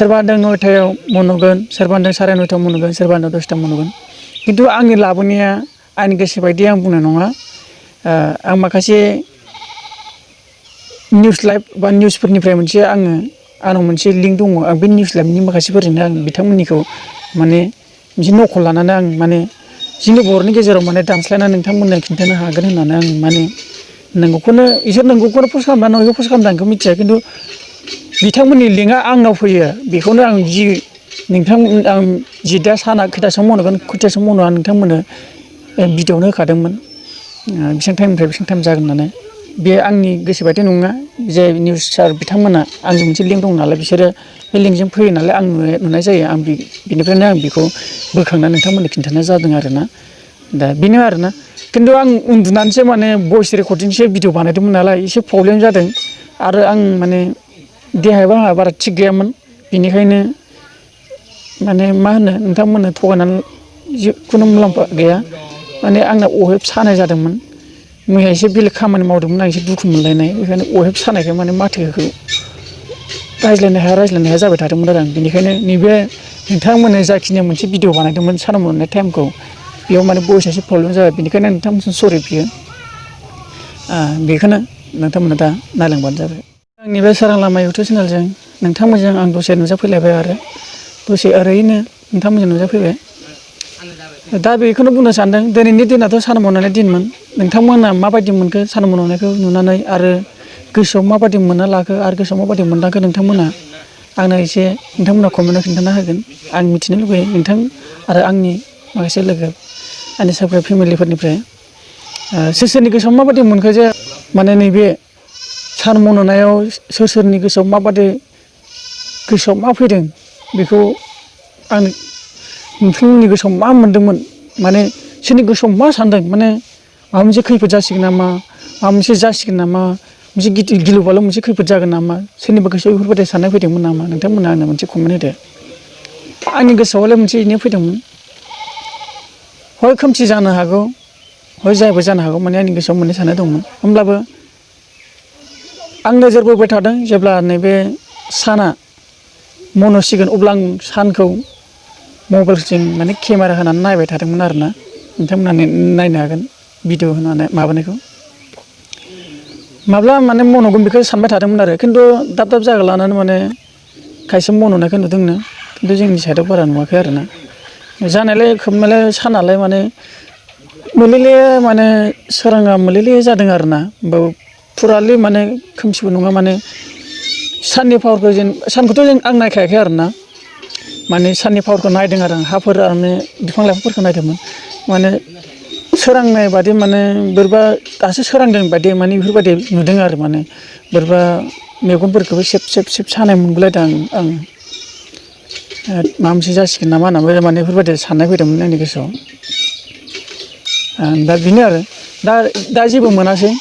सोरबा होनदों 9टायाव मन'गोन, सोरबा होनदों 9:30 मन'गोन, सोरबा होनदों 10टा मन'गोन। खिन्थु आंनि लाबोनाया आंनि गोसो बायदि आं बुंनाय नङा। आं माखासे निउस लाइभ बा निउसफोरनिफ्राय आंनाव मोनसे लिंक दङ। आं बे निउस लाइभनि माखासेफोरजोंनो आं बिथांमोननिखौ माने मोनसे नकल लानानै आं माने जोंनि बर'नि गेजेराव माने दानस्लायनानै नोंथांमोननो खिन्थानो हागोन होननानै आं माने नंगौखौनो पस्ट खालामदों ना नङिखौ पस्ट खालामदों आं बेखौ मिथिया। खिन्थु बिथांमोननि लिंकआ आंनाव फैयो। बेखौनो आं आं जि दा साना खैथासोआव मन'गोन, खैथासोआव मन'आ नोंथांमोननो भिडिअ'आवनो होखादोंमोन। बेसेबां टाइमनिफ्राय बेसेबां टाइम जागोन होननानै। बे आंनि गोसो बायदि नङा। जे निउस सार बिथांमोना आंनि मोनसे लिंक दं नालाय, बिसोरो बे लिंकजों फैयो नालाय आं नुनाय जायो। आं बेनिफ्रायनो आं बेखौ बोखांनानै नोंथांमोननो खिन्थानाय जादों आरोना। दा बेनो आरोना। खिन्थु आं उन्दुनानैसो माने भइस रेकर्डिंसो भिडिअ बानायदोंमोन नालाय एसे प्रब्लेम जादों। आरो आं माने देहायाबो आंहा बारा थिग गैयामोन। बेनिखायनो माने मा होनो नोंथांमोननो थगायनानै जेखुनु मुलाम्फा गैया। माने आंना अहेब सानाय जादोंमोन। मैया एसे बेलेग खामानि मावदोंमोन आं, एसे दुखु मोनलायनाय। बेखायनो अहेब सानायखाय माने माथोखौ रायज्लायनो हाया जाबाय थादोंमोन आरो आं। बेनिखायनो नैबे नोंथांमोननो जाखिनि मोनसे भिडिअ बानायदोंमोन सान मन'नाय टाइमखौ, बेयाव माने भइसआ एसे प्रब्लेम जाबाय। बेनिखायनो नोंथांमोनसिम सरि बियो। बेखौनो नोंथांमोना दा नायलांबानो जाबाय। आंनि बे सोरां लामा इउटुब चेनेलजों नोंथांमोनजों आं दसे नुजाफैलायबाय आरो दसे ओरैनो नोंथांमोनजों नुजाफैबाय। दा बेखौनो बुंनो सानदों, दिनैनि दिनाथ' सान मन'नाय दिनमोन। नोंथांमोना माबायदि मोनखो सान मन'नायखौ नुनानै, आरो गोसोआव माबायदि मोनना लाखो आरो गोसोआव माबायदि मोनदांखो नोंथांमोना आंनो एसे नोंथांमोना कमेन्टआव खिन्थाना होगोन। आं मिथिनो लुबैयो नोंथां आरो आंनि माखासे लोगो, आंनि साबस्क्राइब फेमिलिफोरनिफ्राय सोरनि गोसोआव माबायदि मोनखो, जे माने नैबे सान मन'नायाव सोरनि गोसोआव मा फैदों, बेखौ आं नोंथांमोननि गोसोआव मा मोनदोंमोन, माने सोरनि गोसोआव मा सानदों, माने माबा मोनसे खैफोद जासिगोन नामा, माबा मोनसे जासिगोन नामा, मोनसे गिलु बालु मोनसे खैफोद जागोन नामा, सोरनिबा गोसोआव बेफोरबायदि साननाय फैदोंमोन नामा, नोंथांमोना आंनो मोनसे कमेन्ट होदो। आंनि गोसोआवलाय मोनसे बिदिनो फैदोंमोन। हय खोमसि जानो हागौ, हय जायबो जानो हागौ, माने आंनि गोसोआव मोननै साननाय दंमोन। होमब्लाबो आं नोजोर बोबाय थादों, जेब्ला नैबे साना मन'सिगोन अब्ला आं सानखौ मबाइलजों माने केमेरा होनानै नायबाय थादोंमोन आरोना। नोंथांमोना नायनो हागोन भिडिअ होनानै माबानायखौ। माब्ला माने मन'गोन बेखौ सानबाय थादोंमोन आरो। खिन्थु दाब दाब जायगा लानानै माने खायसे मन'नायखौ नुदोंनो, खिन्थु जोंनि साइडआव बारा नुवाखै आरोना। जानायलाय खोबनायालाय सानालाय माने मोलेले, माने सोराङा मोलेले जादों आरोना। होमबाबो फुरालि माने खोमसिबो नङा, माने साननि पावारखौ सानखौथ' आं नायखायाखै आरोना। माने साननि पावारखौ नायदों आरो आं, हाफोर आरो बिफां लाइफांफोरखौ नायदोंमोन। माने सोरांनाय बादि, माने बोरैबा दासो सोरांदों बायदि माने बेफोरबायदि नुदों आरो। माने बोरैबा मेगनफोरखौबो सेब सानाय मोनगुलायदों आं। माबा मोनसे जासिगोन नामा होननानै माने बेफोरबायदि साननाय फैदोंमोन आंनि गोसोआव। दा बेनो आरो दा जेबो मोनासै।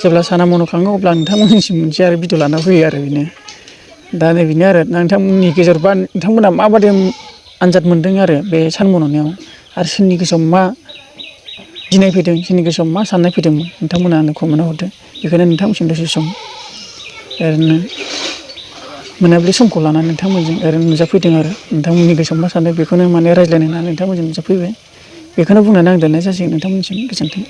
जेब्ला साना मन'खाङो अब्ला नोंथांमोननिसिम मोनसे आरो भिडिअ लाना फैयो आरो बेनो। दा नै बेनो आरो नोंथांमोननि गेजेराव बा नोंथांमोना माबादि आनजाद मोनदों आरो बे सान मन'नायाव, आरो सोरनि गोसोआव मा गिनाय फैदों, सोरनि गोसोआव मा साननाय फैदोंमोन, नोंथांमोना आंनो कमेन्टआव हरदो। बेखायनो नोंथांमोनसिम दसे सम ओरैनो मोनाबिलि समखौ लानानै नोंथांमोनजों ओरैनो नुजाफैदों आरो। नोंथांमोननि गोसोआव मा सानदों बेखौनो माने रायज्लायनो होननानै नोंथांमोनजों नुजाफैबाय। बेखौनो बुंनानै आं दोननाय जासिगोन। नोंथांमोननिसिम गोजोन्थों।